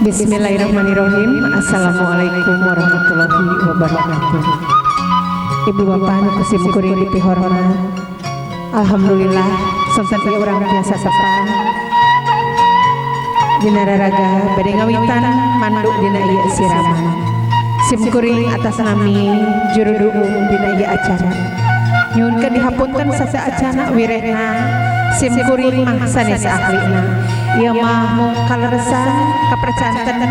Bismillahirrahmanirrahim. Assalamualaikum warahmatullahi wabarakatuh. Ibu bapak anu ku sim kuring dipihormat. Alhamdulillah, sonten ieu urang tiasa tepang dina raraga bade ngawitan mandu dina ieu siraman. Sim kuring atas nami juru duung dina ieu acara. Nyuhunkeun dihapunten sateuacanna wirehna, sim kuring mah sanes ahlina. Ieu mah mung kaleresan kapercanten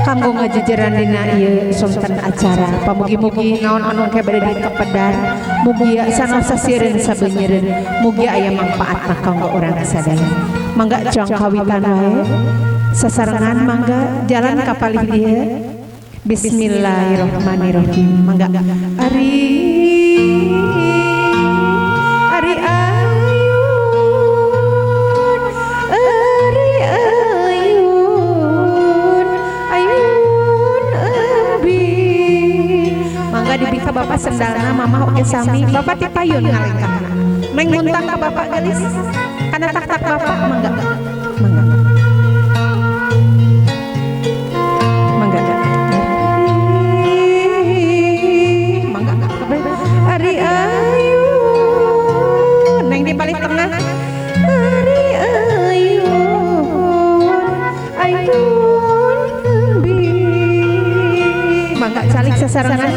kanggo ngajejeran dina ieu sonten acara. Pamugi-mugi naon anu engke bade dikepedar mugi sanaos sasieureun sabeunyereun, mugi aya mangpaatna kanggo urang sadaya. Mangga cuang kawitan wae sasarengan, mangga jalan ka palih dieu. Bismillahirrahmanirrahim. Mangga. Ari Ari ayun, Ari ayun, ayun ebi. Mangga dibika bapak sendalna, mamah oge sami. Bapak ti payun ngalengkahna. Neng muntang ka bapak, gelis kana tak-tak bapak. Mangga, mangga, mangga, mangga. Ari ayun, neng di paling tengah. Ari ayun, ayun ebi. Mangga calik sasarengan.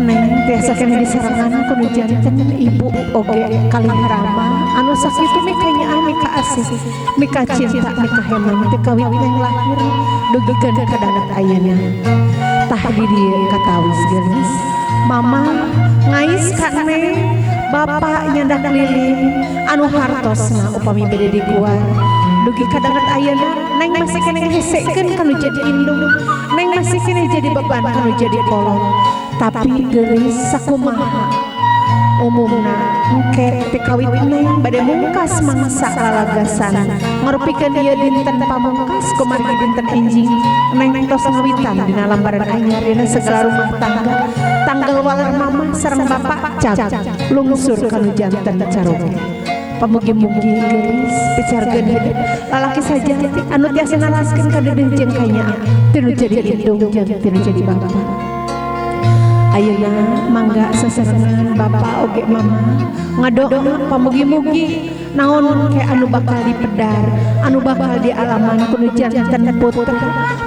Neng tiasa keneh disarengan ku nu janten ibu oge kalih rama anu sakitu mika nyaah, mika asih, mika cinta, mika heman ti kawit neng lahir dugikeun ka danget ayeuna. Tah, di dieu katawis geulis mama ngais ka neng, bapak nyandak lilin anu hartosna upami bade diguar. Dugi ka danget ayeuna neng masih keneh ngehesekeun kanu jadi indung, neng masih keneh jadi beban kanu jadi kolot. Tapi geulis, sakumaha umumna engke ti kawit neng bade mungkas mangsa lalagasan ngarupikeun ieu dinten pamungkas, kumargi dinten enjing neng tos ngawitan dina lambaran anyar dina segala rumah tangga. Tanggal waler mamah sareng bapak cag lungsur kanu janten caroge. Pamugi-mugi geulis picarkeun hidup lalaki sajati anu tiasa naraskeun kadeudeuh jeung kanyaah tinu jadi indung jeung tinu jadi bapa. Ayeuna mangga sasarengan bapak oge mama ngadoa, pamugi-mugi naon ke anu bakal dipedar, anu bakal dialaman ku nu janten putra,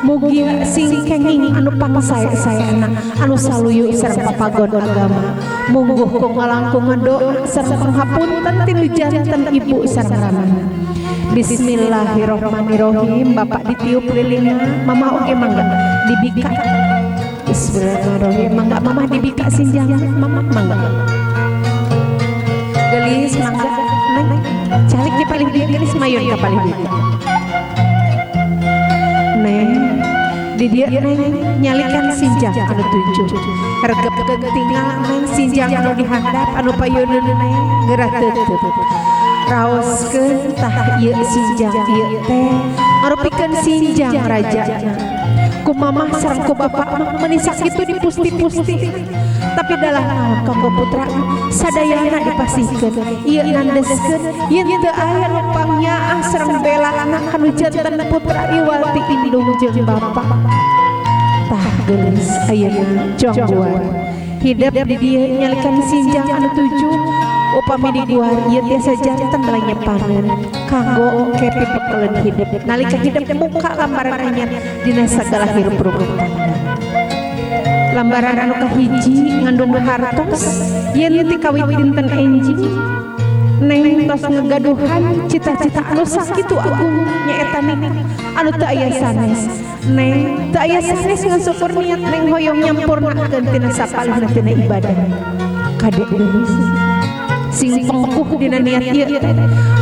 mugi sing kenging anu pangsae-saena, anu saluyu sareng papagon agama. Mungguh ku ngalangkung ngadoa sareng panghapunten tinu janten ibu sareng ramana. Bismillahirrahmanirrahim. Bapak ditiup lilinna, mama oge mangga dibika. Bismillahirrahmanirrahim. Mangga mama dibika sinjang mama, mangga. Gelis, mangga neng calik di palih dieu. Gelis, mayun ka palih dieu. Neng, di dieu neng nyalikan sinjang anu tujuh. Regepkeun tinggal neng sinjang anu dihandap, anu payuneun neng geura teuteut. Raoskeun tah ieu sinjang ieu teh ngarupikeun sinjang rajana. Ku mamah sareng ku bapak mah meuni sakitu dipusti-pusti, tapi dalah naon, kanggo putra sadayana dipasihkeun. Ieu nandeskeun yen teu aya nu pangnyaah sareng belana kanu janten putra iwal ti indung jeung bapa. Tah geulis, ayeuna jong guar hidep di dieu nyalikan sinjang anu tujuh. Upami diguar ieu tiasa janten lenyepaneun kanggo engke pipekeleun hidep nalika hidep muka lambaran anyar dina sagala hirup rumah tangga. Lambaran anu kahiji ngandung hartos yen ti kawit dinten enjing neng tos ngegaduhan cita-cita anu sakitu agung, nyaeta nikah anu teu aya sanes. Neng teu aya sanes ngan syukur niat neng hoyong nyampurnakeun tina sapalihna tina ibadah. Kade geulis, sing pengkuh dina niat ieu teh,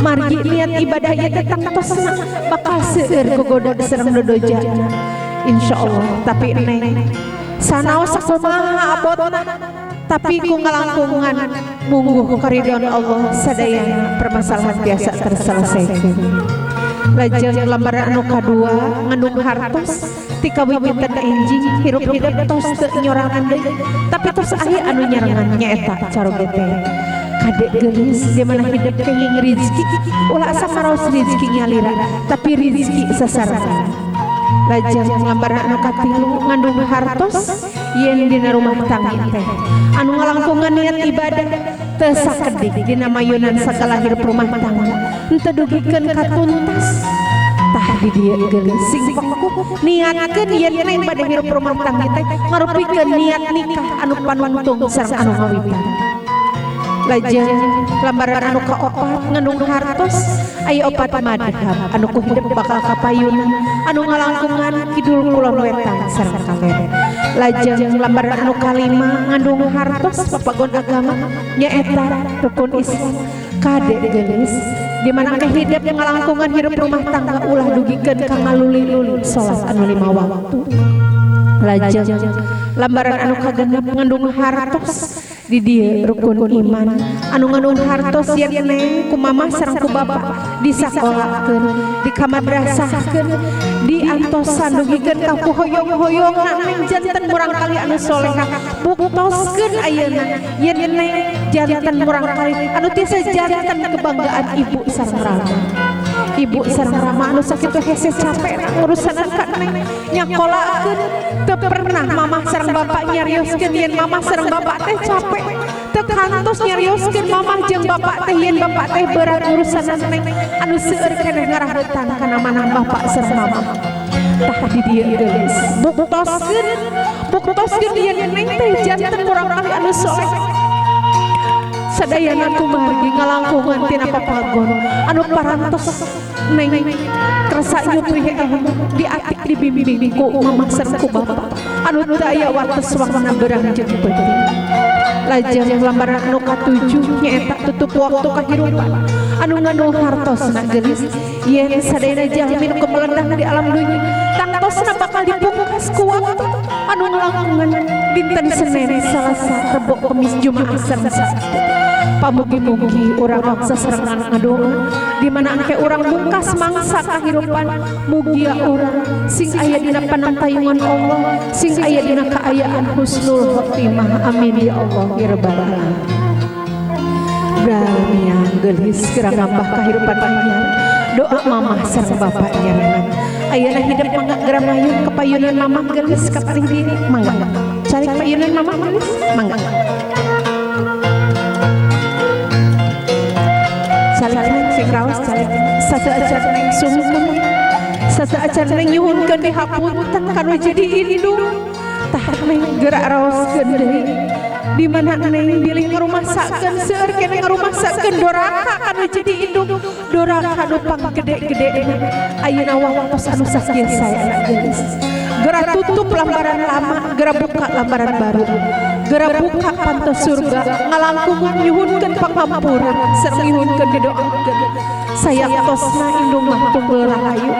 margi niat ibadah ieu teh tangtosna bakal seueur gogoda sareng dodoja, insyaallah. Tapi neng sanaos sakumaha abotna, tapi ku ngalangkungan mungguh karidon Allah sadayana permasalahan tiasa terselesaikan. Lajeng lambaran anu kadua ngandung hartos ti kawiwitan enjing hirup hidup tos teu nyorangan deui, tapi tos aya anu nyarengan, nyaeta caroge teh. Kade geulis, di mana hidup kenging rizki, ulah asa maraos rizki nyalira, tapi rizki sasarengan. Lajeng lambaran anu katilu ngandung hartos yen dina rumah tangga teh anu ngalangkungan niat ibadah teu sakedik dina mayunan sagala hirup rumah tangga henteu dugikeun ka tuntas. Tah di dieu geulis sing pekuh niatkeun yen neng bade hirup rumah tangga teh ngarupikeun niat nikah anu panungtung sareng anu ngawitan. Lajeng lambaran anu kaopat ngandung hartos aya opat madhab anu ku hidep bakal kapayunan anu ngalangkungan kidul kulon wetan sareng kaler. Lajeng lambaran anu kalima ngandung hartos papagon agama nyaeta rukun Islam. Kade geulis di mana ke hidep ngalangkungan hirup rumah tangga ulah dugikeun ka ngaluli-luli salat anu 5 waktu. Lajeng lambaran anu kagenep ngandung hartos di dieu rukun iman anu ngandung hartos yen neng ku mamah sareng ku bapak disakolakeun, dikamadrasahkeun, diantosan dugikeun ka hoyong-hoyongna neng janten murangkali anu solehah. Buktoskeun ayeuna yen neng janten murangkali anu tiasa janten kebanggaan ibu sareng rama. Ibu sareng rama anu sakitu hese capek ngurusanan ka neng nyakolakeun teu pernah mamah sareng bapak nyarioskeun yen mamah sareng bapak teh capek, teu kantos nyarioskeun mamah jeung bapak teh yen bapak teh berat urusanan neng anu seueur keneh ngaraheutan kana manah bapak sareng mamah. Tah di dieu geulis buktoskeun buktoskeun yen neng teh janten murangkali anu soleh. Sadayana kumargi ngalangkungan tina papagon anu parantos neng kersa nyupri ilmu diatik dibimbing ku mamah sareng ku bapak anu teu aya wates wakna beurang jeung peuting. Lajeng lambaran anu katujuh nyaeta tutup waktu kahirupan anu ngandung hartosna geulis yen sadayana jalmi nu kemelendang di alam dunya tangtosna bakal dipungkas ku waktu anu ngalangkungan dinten Senin, Salasa, Rebo, Kamis, Jumaah sareng Sabtu. Pamugi-mugi urang waksa sareng ngadoa di mana angke urang mungkas mangsa kahirupan mugia urang sing aya dina panangtayungan Allah, sing aya dina kaayaan husnul khotimah. Amin ya Allah ya rabbal alamin. Bramiang geulis geura ngambah kahirupan anyar doa mamah sareng bapak nyarengan ayeuna hidep mangga geura mayun ka payunan mamah geulis ka paling diri mangga cari payunan mamah geulis mangga calik sing raos calik satu acan neng sungkem satu acan neng nyuhunkeun dihapunten kanu jadi indung. Tah neng gerak raoskeun deui di mana neng bilih ngarumasakeun seueur keneh ngarumasakeun doraka kanu jadi indung doraka nu panggede-gedena ayeuna waktos anu sakieu sae anak geulis. Geura tutup lambaran lama, geura buka lambaran baru, geura buka panto surga ngalangkungan nyuhunkeun panghampura sareng nyuhunkeun didoakeun. Sayaktosna indung mah tunggul rahayu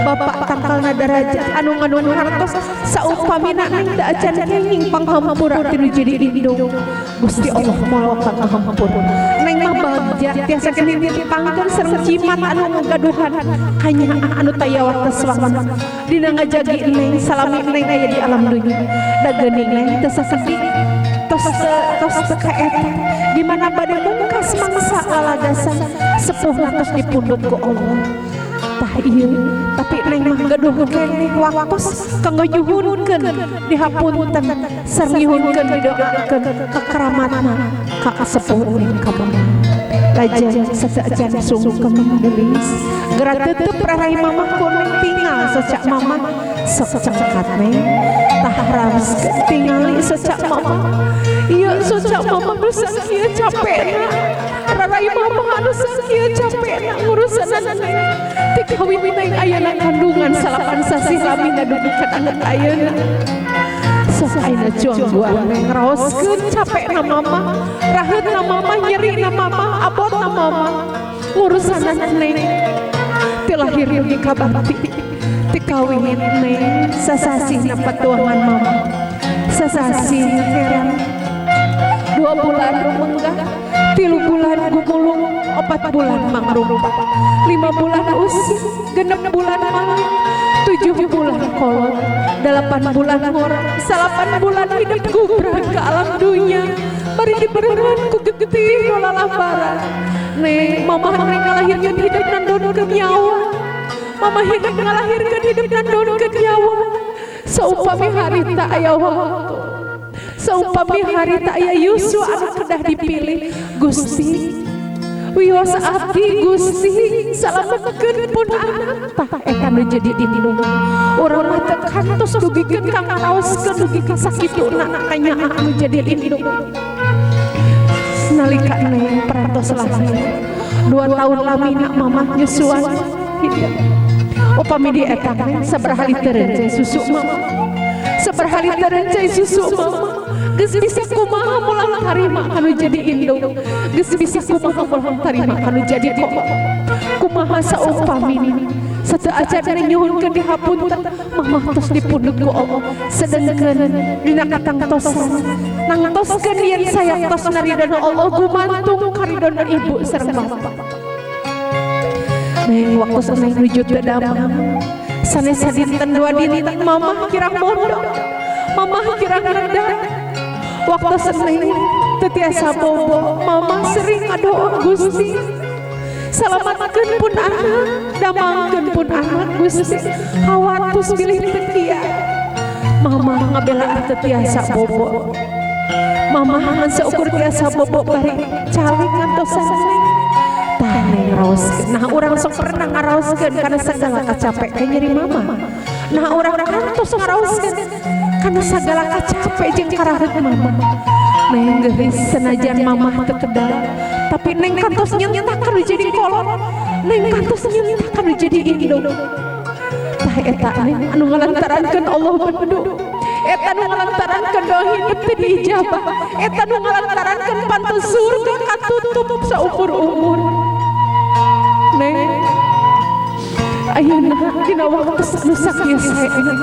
bapak tangkalna darajat anu ngandung hartos saupamina neng teu acan kenging panghampura tinu jadi indung. Gusti Allah moal bakal ngahampura neng mah bagja tiasa keneh ditipangkeun sareng jimat anu ngagaduhan kanyaah anu taya wates waktu dina ngajagi neng salami neng aya di alam dunya. Da geuning neng teu sakedik tos tos teu kaeta di mana bade mungkas mangsa lalagasan sepuhna tos dipundhut ku Allah. Tah ieu tapi neng mah gaduh keneh waktos kanggo nyuhunkeun dihapunten sareng nyuhunkeun didoakeun ka keramatna ka sepuh neng ka bumi. Lajeng sasaacan sungkem geulis geura teutup rarai mamah ku neng tinggal secak mamah sok cengkat neng tah raos tingali secak mamah ieu secak mamah nu sakieu capekna rarai mamah anu sakieu capekna ngurusanan neng ti kawin neng ayana kandungan 9 sasih lami ngadudukan anak ayeuna. Sok ayeuna cuang buah neng raoskeun capekna mamah raheutna mamah nyerina mamah abotna mamah ngurusanan neng ti lahir dugi ka bakti ti kawin neng sasasihna patuangan mamah sasasih heran 2 bulan rumenggah 3 bulan gumulung 4 bulan mangrumpak 5 bulan usia 6 bulan malam 7 bulan kolot 8 bulan ngorang 9 bulan hidup gubrak ke alam dunia bari diberengan ku getih nu lalabaran neng mamah neng ngalahirkeun hidup nandonkeun nyawa. Mama hidup ngalahirkeun hidup nandonkeun nyawa. Saupami harita aya waktu, saupami harita aya yuswa anu kedah dipilih, Gusti wios abdi Gusti salametkeun pun anak. Tah eta nu jadi indung. Urang mah teu kantos dugikeun ka ngaraoskeun dugi ka sakituna kanyaah nu jadi indung. Nalika neng parantos lahir 2 tahun lamina mamah nyusuan hidup. Upami di eta neng sabaraha litereun cai susu mama, sabaraha litereun cai susu mama. Geus bisa kumaha mulang tarima kanu jadi indung, geus bisa kumaha mulang tarima kanu jadi kok. Kumaha saumpami sateu acan neng nyuhunkeun dihapunten, mamah tos dipundhut ku Allah. Sedengkeun dina katangtosan nangtoskeun yen saya tos naridona Allah gumantung karidona ibu sareng bapa. Neng waktu neng nuju teu damang sanes sadinten 2 dinten mamah kirang mondok, mamah kirang rendah. Waktu neng teu tiasa bobo, mamah sering ngadoa Gusti salamatkeun pun anak, damangkeun pun anak Gusti. Hawatus bilih teu kiat mamah ngabelaan teu tiasa bobo. Mamah ngan saukur tiasa bobo bari calik ngantosan neng. Tah neng raoskeun. Nah urang sok pernah ngaraoskeun kana sagala kacape ka nyeri mama. Nah urang kantos ngaraoskeun kana sagala kacape jeung karaheut mama. Neng geulis senajan mamah teu kedal, tapi neng kantos nyentak kanu jadi kolot, neng kantos nyentak kanu jadi indung. Tah eta neng anu ngalantarankeun Allah bendu, eta nu ngalantarankeun doa hidup teu diijabah, eta nu ngalantarankeun pantu surga katutup saumur-umur. Neng ayeuna dina waktu anu sakieu saena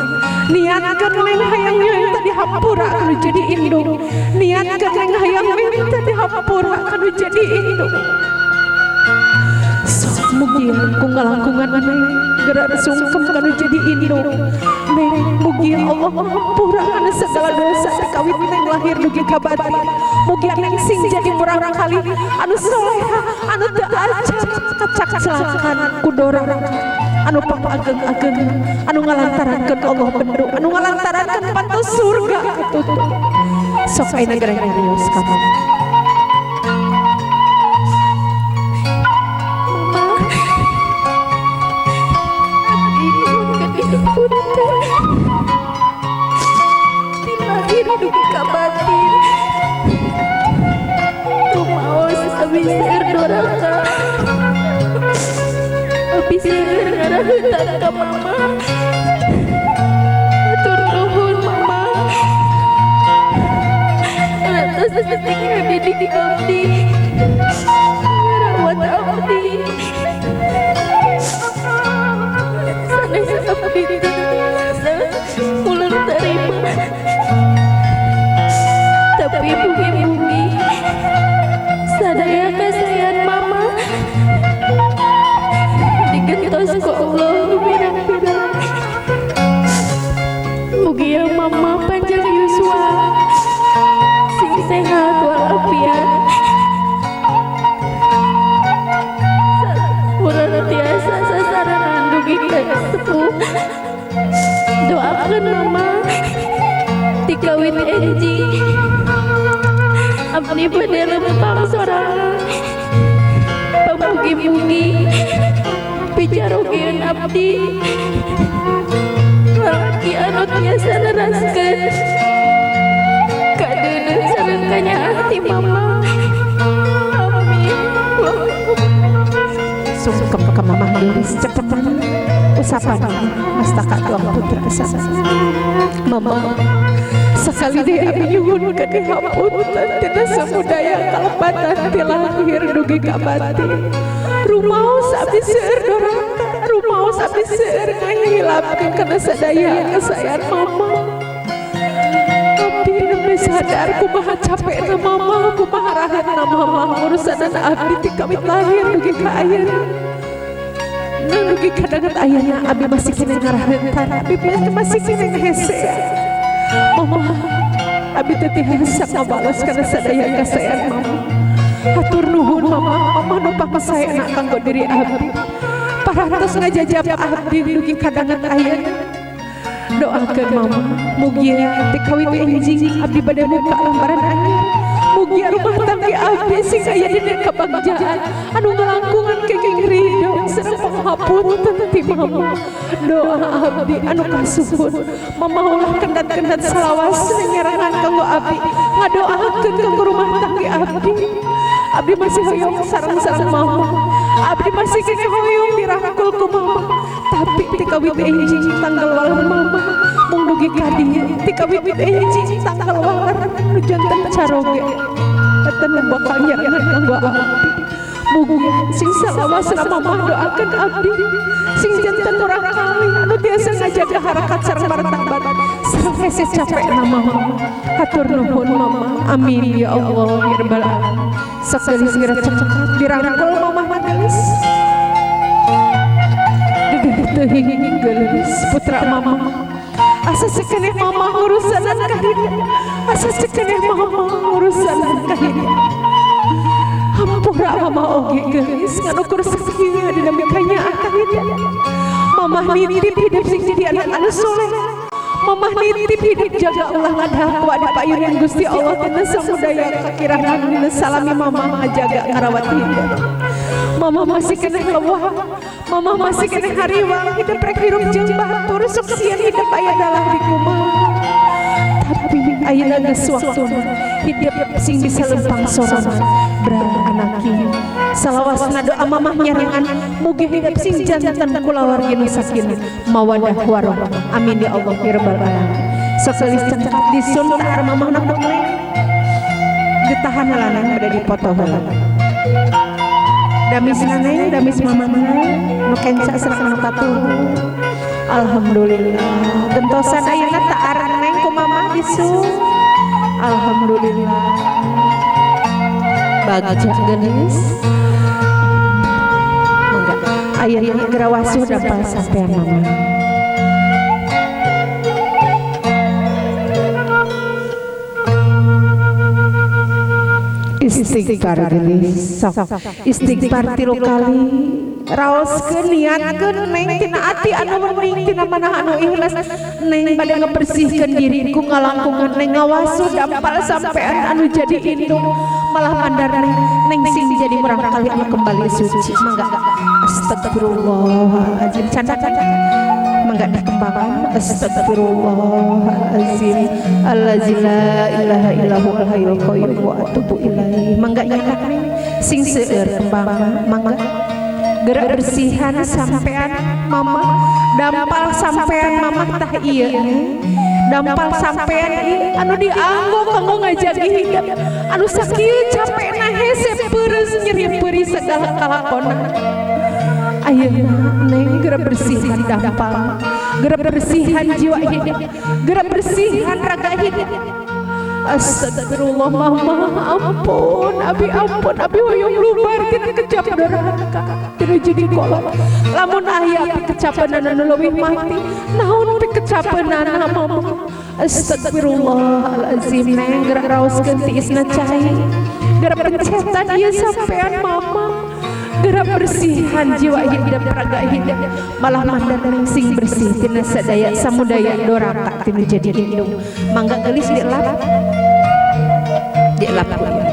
niatkeun neng hayang minta dihampura kanu jadi indung, niatkeun neng hayang minta dihampura kanu jadi indung. Sok mugi ku ngalangkungan neng gerak sungkem kanu jadi indung. Neng mugi Allah hampura kana segala dosa kawit neng lahir dugi ka batin. Mugi neng sing jadi murangkali anu soleha, anu teu acan kacak-celakan ku dorang, anu pangageng-ageng, anu ngalantarankeun Allah bendu, anu ngalantarankeun pantu surga katutup. Sok ayeuna geura nyarios ka mama. Mama, abdi nuhunkeun dihapunten ti lahir dugi ka batin. Rumaos abdi seueur doraka, abdi seueur ngaraheutan ka mama. Hatur nuhun mama, atas penting ngadidik abdi, ngarawat abdi. Sanes abdi teu tiasa ulang tarima, tapi mugi-mugi sadaya kasayan mama digentos ku Allah pirang-pirang. Mugi ya mama panjang yuswa, sing sehat walafiat, urang tiasa sasarangan dugi ka sepuh. Doakeun mama tikawit enjing abdi bade lempang sorangan. Pamugi-mugi picarogieun abdi lalaki anu tiasa neraskeun kadeudeuh sareng kanyaah ti mama. Amin. Sungkem ka mamah geulis cepetan usapan mastaka tuang putra asa. Mama sakali deui abdi nyuhunkeun dihapunten tina samudaya kalepatan ti lahir dugi ka batin. Rumaos abdi seueur doraka, rumaos abdi seueur ngahilapkeun kana sadaya kasayan mama. Abdi nembe sadar kumaha capekna mama, kumaha rahatna mama ngurusanana abdi ti kawit lahir dugi ka ayeuna. Dugi ka danget ayeuna abdi masih keneh ngaraheuntan, abdi masih keneh ngahese. Mama, abdi teh tiasa ngabales kana sadaya kasayan mama. Hatur nuhun mama, mama nu pakasaena kanggo diri abdi. Parantos ngajajab abdi dugi kadanget ayeuna. Doakeun mama mugia teh kawit enjing abdi bade muka lambaran anyar. Mugia rumah tangga abdi sing aya dina kabagjaan anu ngalangkungan kenging ridho sareng panghapunten ti mama. Doa abdi anu kasuhun mama ulah kendat-kendat salawasna nyarangan kanggo abdi, ngadoakeun kanggo rumah tangga abdi. Abdi masih hoyong sareng-sareng mama, abdi masih keneh hoyong dirangkul ku mama, tapi ti kawit enjing tanggal waler mama mung dugi ka dieu ti kawit enjing tanggal waler nu janten caroge eta nu bakal nyarangan kanggo abdi. Mugi sing salawasna mama doakeun abdi sing janten urang kali anu tiasa ngajaga harakat sareng martabat sareng hese capekna mama. Hatur nuhun mama, amin ya Allah ya rabbal alamin. Sok geulis geura cekap dirangkul mama mah geulis. Dedeh teuing geulis putra mama. Asa sekeneh mama ngurusanan ka hidup. Asa sekeneh mama ngurusanan ka hidup. Hampura mama oge geulis ngan ukur sakieu dina mikanyaah ka hidup. Mama nitip hidup sing jadi anak anu soleh. Mamah nitip hidup jaga ulah ngadahak wa dipayunan Gusti Allah tina samudaya kakirangan dina salami mama ngajaga ngarawat hidup. Mama masih keneh lewah, mama masih keneh hariwang, hidup rek hirup jeung batur sok sieun hidup aya dalah di kumaha. Tapi ayeuna geus waktuna hidup sing bisa lempang sorangan berat anaki. Salawasna doa mamah nyarengan mugi hidup sing janten kulawargi nu sakinah mawadah warahmah. Amin ya Allah ya rabbal alamin. Sok geulis cengkat disun taar mamahna ku neng. Ditahan heula neng bade dipoto heula. Damis neng, damis mamahna nu kenca sareng nu katuhu. Alhamdulillah. Gentosan ayeuna taar neng ku mamah disun. Alhamdulillah. Bagja geulis. Mangga ayeuna geura wasuh dampal sampean mama. Istighfar geulis. Sok istighfar 3 kali. Raoskeun niatkeun neng tina ati anu wening tina manah anu ikhlas neng bade ngebersihkeun diri ku ngalangkungan neng ngawasuh dampal sampean anu jadi indung malah mandar neng neng sing jadi murang kali anu kembali suci. Mangga astagfirullahalazim candak mangga dikembangkan astagfirullahalazim allazi la ilaha illa huwal hayyul qayyum wa atubu ilaih. Mangga nyandak neng sing seueur kembang mangga gerak bersihan sampean mama dampal sampean mama tah ieu dampal sampean ieu anu dianggo kanggo ngajagi hidup anu sakieu capekna hese peureus nyeri peurih segala kalakona. Ayeuna neng gerak bersihan dampal, gerak bersihan jiwa hidup, gerak bersihan raga hidup. Astagfirullah mama, ampun abi, ampun abi hoyong lubar tina kecap doraka tina jadi kolot. Lamun aya pikecapeunana nu leuwih mati naon pikecapeunana mama. Astagfirullahalazim neng gerak raoskeun tiisna cai gerak pencetan ieu sampean mama. Gerak bersihan jiwa hidup raga hidup malah mandar neng sing bersih tina sadaya samudaya doraka tina jadi indung. Mangga geulis dilap dilap ku ieu.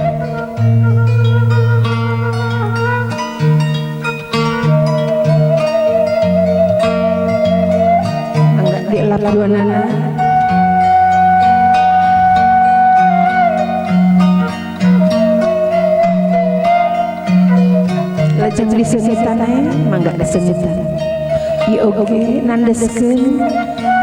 Mangga dilap duanana. Lajeng diseungitan mangga diseungitan. Ieu oge nandeskeun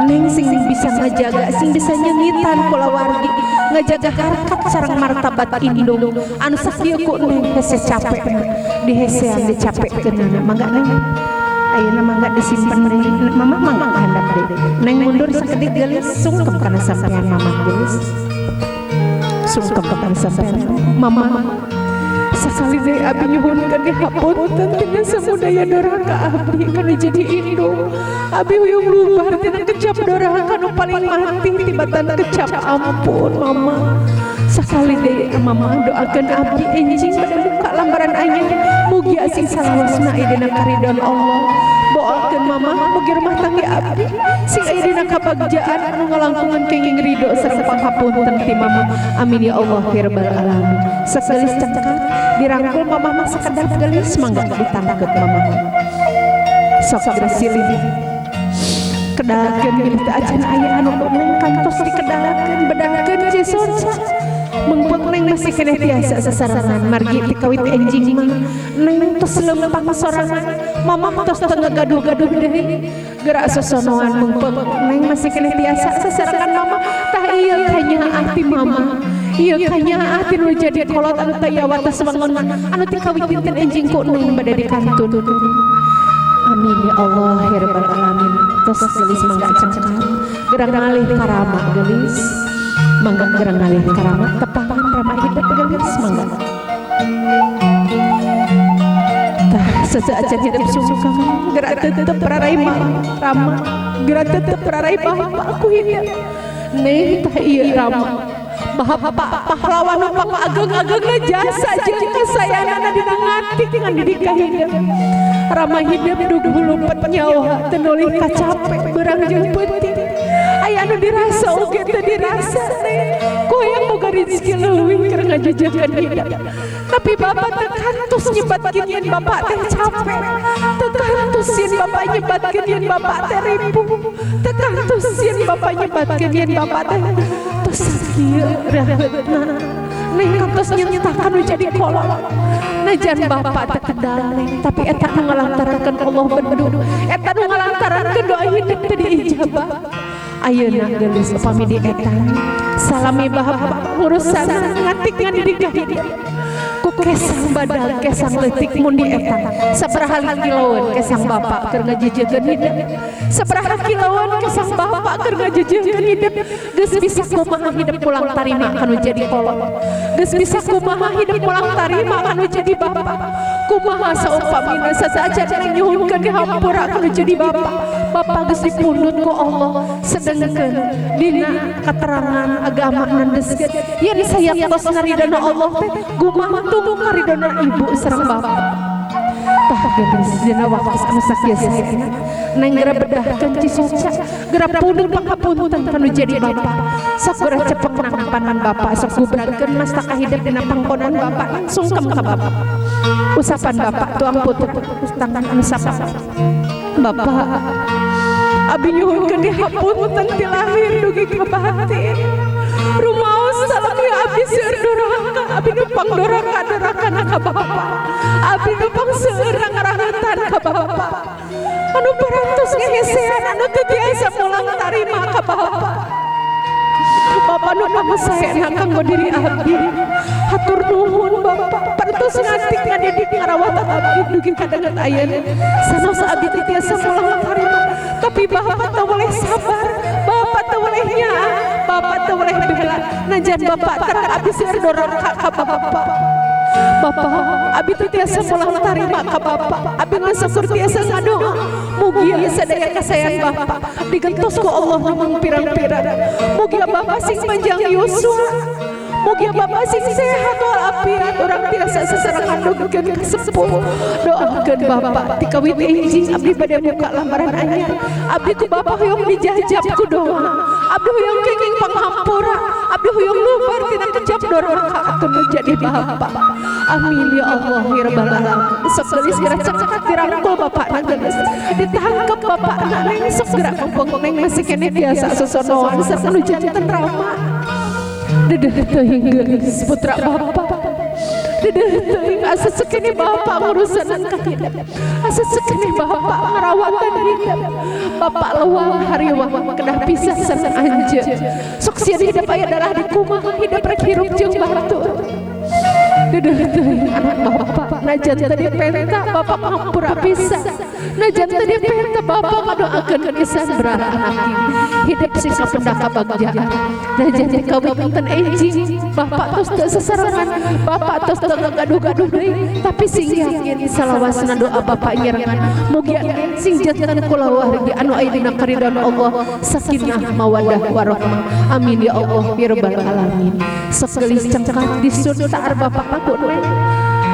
neng sing bisa ngajaga sing bisa nyengitan kulawargi ngajaga harkat sareng martabat indung anu sakieu ku neng hese capekna dihesean dicapekeunana. Mangga neng ayeuna mangga disimpen deui mama mangga handap deui neng mundur sakedik geulis sungkem kana sampean mama geulis sungkem kana sampean mama. Sakali deui abi nyuhunkeun dihapunten tina samudaya doraka abdi kana jadi indung. Abi huyung lubar tina kecap doraka nu paling mati tibatan kecap ampun mama. Sakali deui mama doakeun abdi enjing bade muka lambaran anyar. Mugi Mugi sing salawasna aya dina karidon Allah. Boalkeun mama mugi rumah tangga abdi sing aya dina kabagjaan anu ngalangkungan kenging ridho sareng panghapunten ti mama. Amin ya Allah ya rabbal alamin. Sagelis cengkat dirangkul mama mah sakedap gelis mangga ditangkep mama. Sok geura silih kedalkeun bilih teu acan aya anu neng kantos dikedalkeun bedalkeun Cisoca. Mengpeng neng masih keneh tiasa sasarengan margi ti kawit enjing mah neng tos lempang sorangan mamah tos teu ngagaduh-gaduh deui gerak sosonoan mengpeng neng masih keneh tiasa sasarengan mama. Tah ieu kanyaah ti mama, ieu kanyaah ti nu jadi kolot anu teu watas wangon anu ti kawit dinten enjing ku neng bade dikantun. Amin ya Allah ya rabbal alamin. Tos gelis mangga cengkat gerang ngalih karama gelis mangga gerang ngalih karama tepangan rama hidup gelis mangga. Tah sesaacan hidup sungkang gerak tetep rarai rama gerak tetep rarai bapak ku hidup neng tah ieu rama bapak pahlawan nu ageng-agengna jasa jeung kasayanana dina ngatik ngan didik ka hidup. Rama hidup dug lupet nyawa teu nulih kacape beurang jeung peuting aya anu dirasa oge teu dirasa neng koyang boga rezeki leuwih keur ngajejekeun hidup. Tapi bapak teu kantos nyebatkeun yen bapak teh capek, teu kantos yen bapak nyebatkeun yen bapak teh ripuh, teu kantos yen bapak nyebatkeun yen bapak teh tos sakieu raheutna. Neng kantos nyentakan nu jadi kolot. Najan bapak teh kedal neng, tapi eta nu ngalantarankeun Allah bendu, eta nu ngalantarankeun doa hidup teh diijabah. Ayeuna geulis upami di eta salami bapak urusan ngatik ngadidik ka hidup. Ku kesang badag kesang leutik mun di eta sabaraha kiloeun kesang bapak keur ngajejekeun hidup, sabaraha kiloeun kesang bapak keur ngajejekeun hidup. Geus bisa kumaha hidup pulang tarima kanu jadi kolot, geus bisa kumaha hidup pulang tarima kanu jadi bapak. Kumaha saumpamina sasaacan neng nyuhunkeun dihampura kanu jadi bapak. Bapak geus dipundhut ku Allah sedengkeun dina katerangan agama nandeskeun yen sayaktos ngaridona Allah teh gumantung karidona ibu sareng bapak. Tah geus dina waktu anu sakieu saena neng geura bedahkeun Cisoca geura pundut panghapunten kanu jadi bapak. Sok geura cepek nangpanan bapak, sok gubragkeun mastaka hidup dina pangkonan bapak langsung ka bapak. Usapan bapak tuang putut tangan anu sapa bapak abi nyuhunkeun dihapunten ti lahir dugi ka batin. Rumaos salami abi seueur doraka, abi numpang doraka dorakana ka bapak, abi numpang seueur ngaraheutan ka bapak anu parantos ngehesean anu teu tiasa mulang tarima ka bapak. Bapak nu pamasaena kanggo diri abdi, hatur nuhun bapak parantos ngatik ngadidik ngarawat abdi dugi ka danget ayeuna. Sanaos abdi teu tiasa mulang tarima, tapi bapak teu boleh sabar, bapak teu boleh nyaah, bapak teu boleh bela. Najan bapak terang abdi seueur doraka ka bapak. Bapak abi teu tiasa mulang tarima ka bapak, abi ngan tiasa ngadoa mugia sadaya kasayan bapak digentos ku Allah nu pirang-pirang. Mugia bapak sing panjang yuswa, mugia bapak sing sehat walafiat, urang tiasa sasarengan dugikeun ka sepuh. Doakeun bapak ti kawit enjing abdi bade muka lamaran anyar, abdi ku bapak hoyong dijajab ku doa, abdi hoyong kenging panghampura, abdi hoyong lubar tina kejap doraka atuh jadi bapak. Amin ya Allah ya rabbal alamin. Sok geulis geura cekak dirangkul bapak na geus ditangkep bapak na neng sok geura ngomong neng masih keneh biasa sosonoan sareng nu janten rama. Dedeh teuing geulis putra bapak, dedeh teuing asa sakeneh bapak ngurusanan ka hidup, asa sakeneh bapak ngarawatan hidup. Bapak leuwang hariwang kedah pisah sareng anjeun. Sok sieun hidup aya darah di kumaha hidup rek hirup jeung batur. Dedeh teuing anak bapak najan teu dipenta bapak hampura pisan, najan teu dipenta bapak ngadoakeun pisan berarah anak hidup sing kapendak kabagjaan. Najan teu kawinten enjing bapak tos teu sasarengan, bapak tos teu ngagaduh-gaduh deui, tapi sing yakin salawasna doa bapak nyerengan. Mugia sing janten kulawargi anu aya dina karidon Allah sakinah mawaddah warahmah. Amin ya Allah ya rabbal alamin. Sok geulis cengkat disuntar bapak ku neng.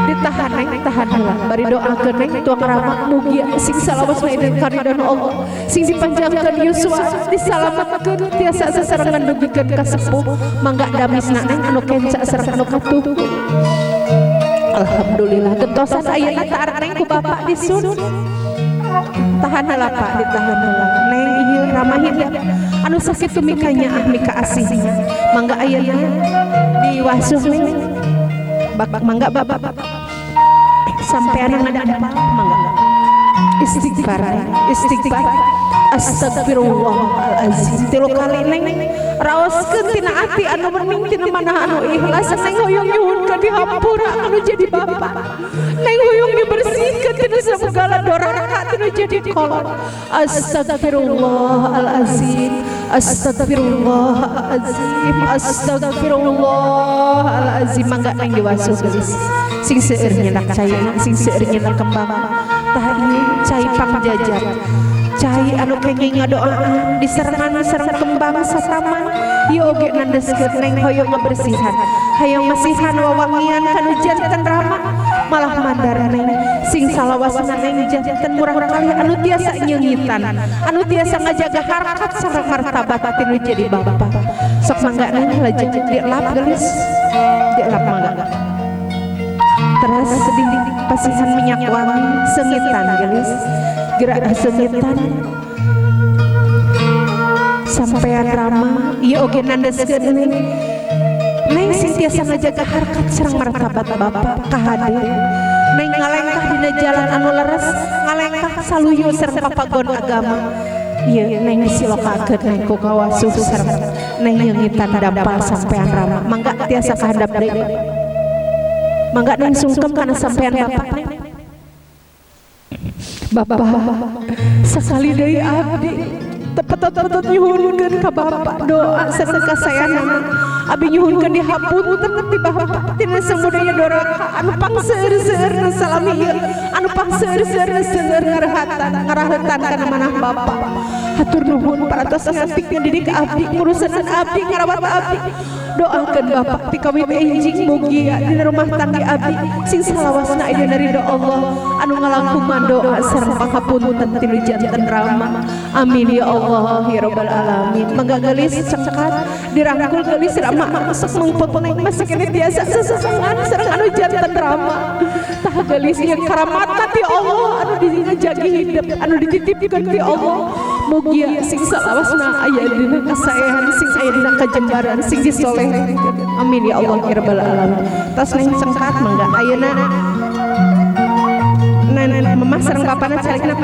Ditahan neng, tahan heula. Bari doakeun neng tuang rama mugia sing salawasna dina karidhoan Allah. Sing dipanjangkeun yuswa, disalametkeun tiasa sasarengan dugikeun ka sepuh. Mangga damisna neng anu kenca sareng anu katuhu. Alhamdulillah gentosan ayeuna taar neng ku bapak disun. Tahan heula Pak, ditahan heula. Neng ieu ramah hidup anu sakitu mikanya ah mika asihna. Mangga ayeuna diwasuh neng. Mangga bapak sampean ngadampal mangga. Istighfar, istighfar. Astagfirullahalazim. Tilu kali neng raoskeun tina ati anu bening tina manah anu ikhlas neng hoyong nyuhunkeun dihampura anu jadi bapak. Neng hoyong dibersihkeun tina segala doraka tina jadi kolot. Astagfirullahalazim. Astagfirullahalazim. Astagfirullahalazim. Mangga neng diwasuh geus. Sing seueur nyenak caina, sing seueur nyenak kembang. Tah ieu cai pangjajar. Cai anu kenging ngadoaan diserengan sareng kembang sataman ieu oge nandeskeun neng hoyong ngabersihan hayang masihan wawangian kanu janten rama malah mandar neng sing salawasna neng janten murah kali anu tiasa nyeungitan anu tiasa ngajaga harkat sareng martabat tinu jadi bapa. Sok mangga neng lajeng dilap geus dilap mangga. Teras di pasihan minyak wangi sengitan geus gerak sengitan sampean rama ieu oge nandeskeun neng neng sing tiasa ngajaga harkat sareng martabat bapa kahade neng ngalengkah dina jalan anu leres ngalengkah saluyu sareng papagon agama ieu neng disilokakeun neng ku kawasuh sareng neng nyeungitan dampal sampean rama mangga tiasa kahandap deui mangga neng sungkem kana sampean bapak. Bapak sekali deui abdi tepetot-tepetot nyuhunkeun ka bapak doa sareng kasayanana abdi nyuhunkeun dihapunten ti bapak tina samudaya doraka anu pangseueur-seueurna salami ieu anu pangseueur-seueurna seueur ngarahatan ngarahetan kana manah bapak. Hatur nuhun parantos ngatik ngadidik abdi ngurusan abdi ngarawat abdi. Doakeun bapak ti kawit enjing mugia dina rumah tangga abdi sing salawasna aya dina ridho Allah anu ngalangkungan doa sareng pangapunten ti nu janten rama. Amin ya Allah ya rabbal alamin. Mangga geulis cengkat dirangkul geulis rama sok mengpot neng masih kene tiasa sesesengan sareng anu janten rama. Tah geulis ieu karamatna ti Allah anu dijagi hidup anu dititipkeun ti Allah. Mugia sing salawasna aya dina kasaehan sing aya dina kajembaran sing disoleh. Amin ya Allah ya rabbal alamin. Tos neng cengkat mangga ayeuna nen mamah sareng bapana carikna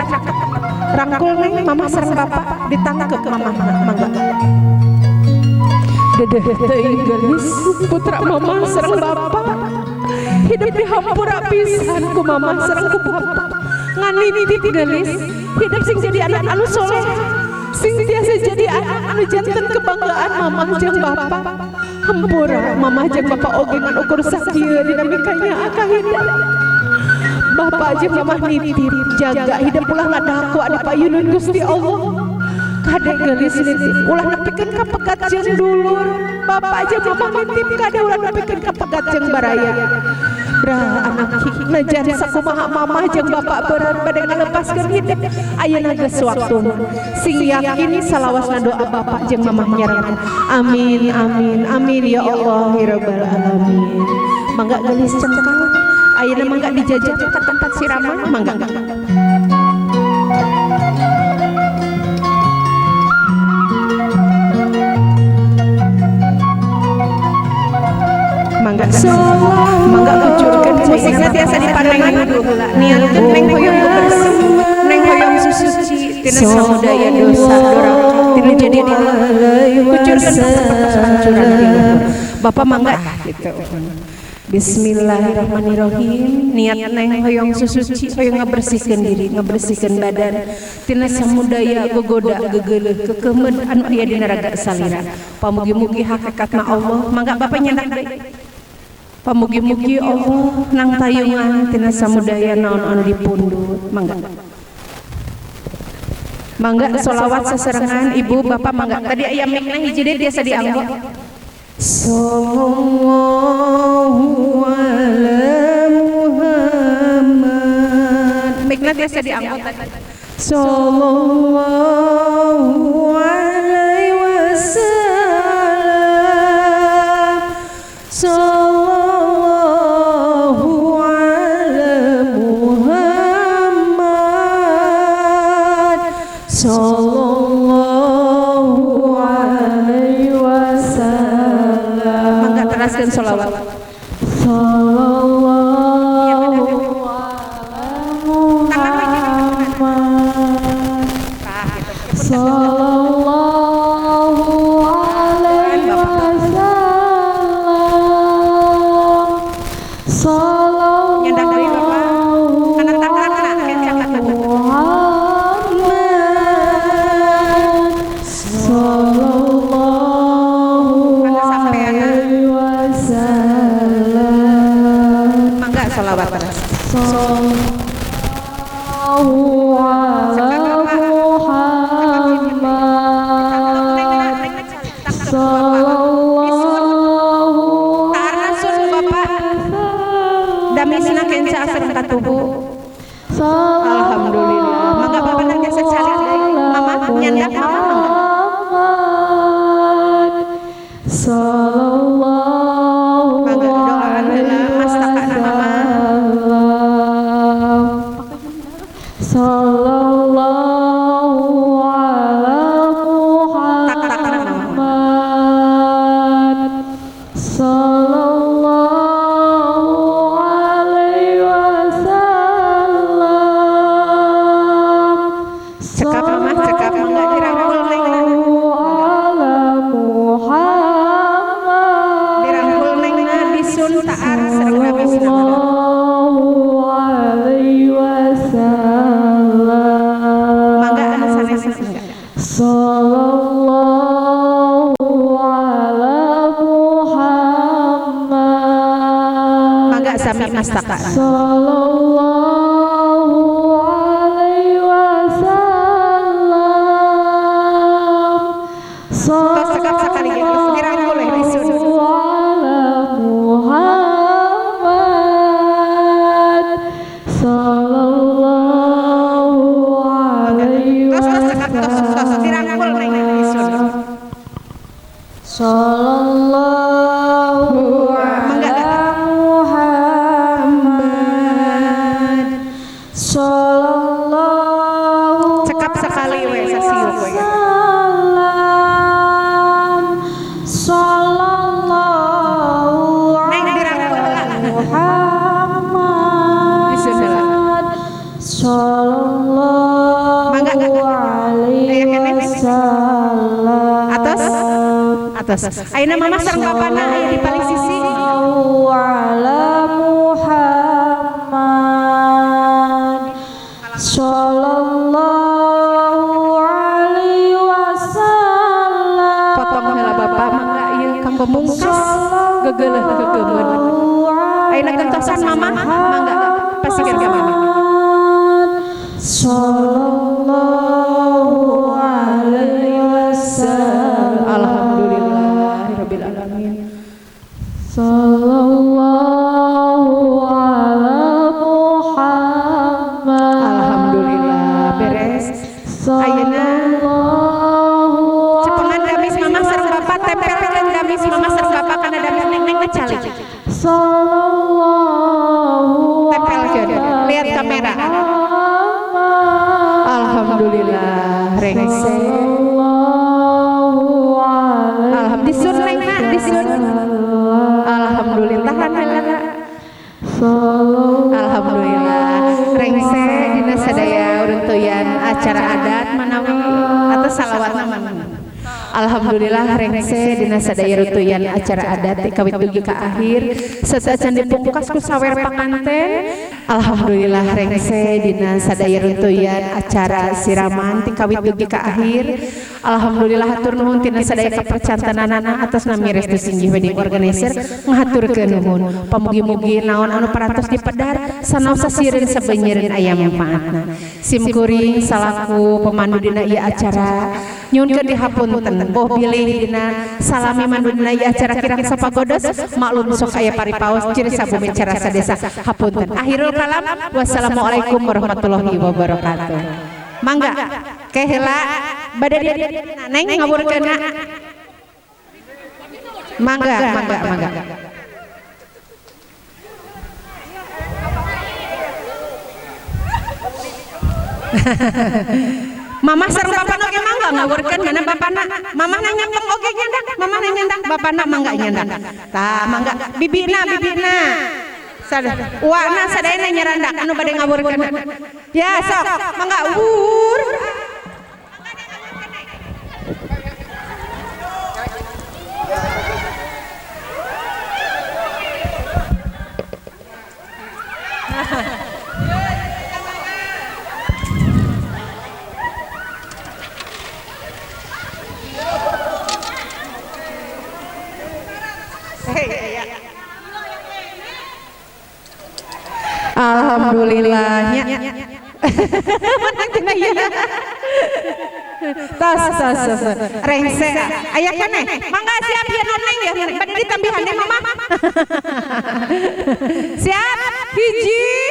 rangkul neng mamah sareng bapak ditangkep mamahna mangga. Dedeh teuing geulis putra mamah sareng bapak hidup dihampura pisan ku mamah sareng ku bapak ngan nitip geulis hidup sing jadi anak anu soleh sing tiasa jadi anak anu janten kebanggaan mamah jeung bapak. Hampura mamah jeung bapak oge ngan ukur sakieu dina mikanya akahida. Bapak jeung mamah nitip jaga hidup ulah ngadaku anu payunun Gusti Allah. Kade geulis nitip ulah nepikeun ka pegat jeung dulur. Bapak jeung mamah nitip kade ulah nepikeun ka pegat jeung baraya. Brah anak najan sakumaha mamah jeung bapak berat bade ngalepaskeun hidup ayeuna geus waktuna sing yakin salawasna doa bapak jeung mamah nyarengan. Amin amin amin ya Allah ya rabbal alamin. Mangga geulis cengkal ayeuna mangga dijajah ka tempat siraman mangga. Mangga mangga kucurkeun musikna tiasa dipandangan niatkeun neng hoyong bersih neng hoyong susuci tina samudaya dosa doraka tina jadi kucurkeun sapertos pancuran ti luhur. Bapak mangga gitu. Bismillahirrahmanirrahim. Niat neng hoyong susuci hoyong ngabersihkeun diri ngabersihkeun badan tina samudaya gogoda gegeuleuh kekemeud anu aya dina raga salira. Pamugi-mugi hakikatna Allah mangga bapak nyandak deui. Pamugi-mugi Allah nang tayungan tina samudaya naon anu dipundhut mangga. Mangga solawat sasarengan ibu bapak mangga. Tadi aya mikna hiji deui tiasa dianggo. Sallallahu ala Lipstikna biasa dianggo tadi. Sallallahu alaihi wasallam, sallallahu ala Muhammad, sallallahu alaihi wasallam. Mangga teraskeun sholawat. Sallallahu ala Muhammad, sallallahu alaihi wasallam, sallallahu ala Muhammad, sallallahu alaihi wasallam. Mangga sholawat terus. Sallallahu ala Muhammad, sallallahu Tarna Bapak. Damisna kenca asreng katuhu. Alhamdulillah. Mangga Bapak nang jasa calik deui. Mama nyandak mama mangga. Muhammad, sallallahu Mangga doakan heula mastakana mama. wasallam, sallallahu ala Tak-takna mama. Muhammad, sallallahu alaihi wasallam, Cekap mama, cekap mangga dirangkul neng na. ala Muhammad, Dirangkul neng na disun taar sareng damisna. sallallahu alaihi wasallam, Mangga anu sanesna mangga. sallallahu ala Muhammad, Mangga sami mastaka. sallallahu alaihi wasallam, Tos cekap sakali ge geus dirangkul we disun. sallallahu ala Muhammad, sallallahu alaihi Tos tos cekap tos tos dirangkul neng na disun. wasallam, sallallahu Mangga. ala Muhammad, sallallahu Cekap sakali we sasiuk we. wasallam, sallallahu Neng dirangkul heula. Muhammad, Disun heula. sallallahu Mangga. alaihi Aya keneh. wasallam. Atos atos. Ayeuna mama sareng bapana aya di paling sisi. Sallallahu ala Muhammad, sallallahu alaihi wasallam, Potong heula bapak mangga ieu kanggo mungkas gegeuleuh gegeumeuh. Ayeuna gentosan mama mangga pasikeun ka mama. Sallallahu alaihi wasallam. Alhamdulillahirabbil alamin. Sallallahu ala Muhammad. Alhamdulillah beres. Ayeuna Sallallahu cepengan damis mama sareng bapak tempelkeun damis mama sareng bapak kana damis neng neng na calik. Sallallahu Tempelkeun. Lihat kamera. Alhamdulillah rengse. Sallallahu alaihi Alhamdulillah disun neng na disun. Alhamdulillah tahan heula. Alhamdulillah rengse dina sadaya uruntuyan acara adat manawi atau salawatna mana. Alhamdulillah rengse dina sadaya runtuyan acara adat ti kawit dugi ka akhir sateuacan dipungkas ku sawer pakanten. Alhamdulillah rengse dina sadaya runtuyan acara siraman ti kawit dugi ka akhir. Alhamdulillah, hatur nuhun tina sadaya kapercantenanana. Atas nami Restu Singgih Wedding Organizer ngahaturkeun nuhun. Pamugi-mugi naon anu parantos dipedar sanaos sasieureun sabeunyereun aya manfaatna. Sim kuring salaku pemandu dina ieu acara nyuhunkeun dihapunten, boh bilih dina salami mandu dina ieu acara kirang sapagodos, maklum sok aya paripaos ciri sabumi cara desa, hapunten. Akhirul kalam, wassalamualaikum warahmatullahi wabarakatuh. Mangga ke heula bade di neng ngawurkeunna. Mangga, mangga, mangga. Mama sareng bapana oge mangga ngawurkeun. Mana bapana? Mamah na nyanteng oge nyandak, mamah na nyandak, bapana mangga nyandak. Tah, mangga bibina, bibina. Sada, uana sadayana nyarandak anu bade ngawurkeun. Ya sok, mangga wur. Alhamdulillahnya. Menang tina ieu. Tos, tos, tos. Rengse. Aya keneh. Mangga siap ya neng ya. Bade ditambihan ya mama. Siap. Hiji.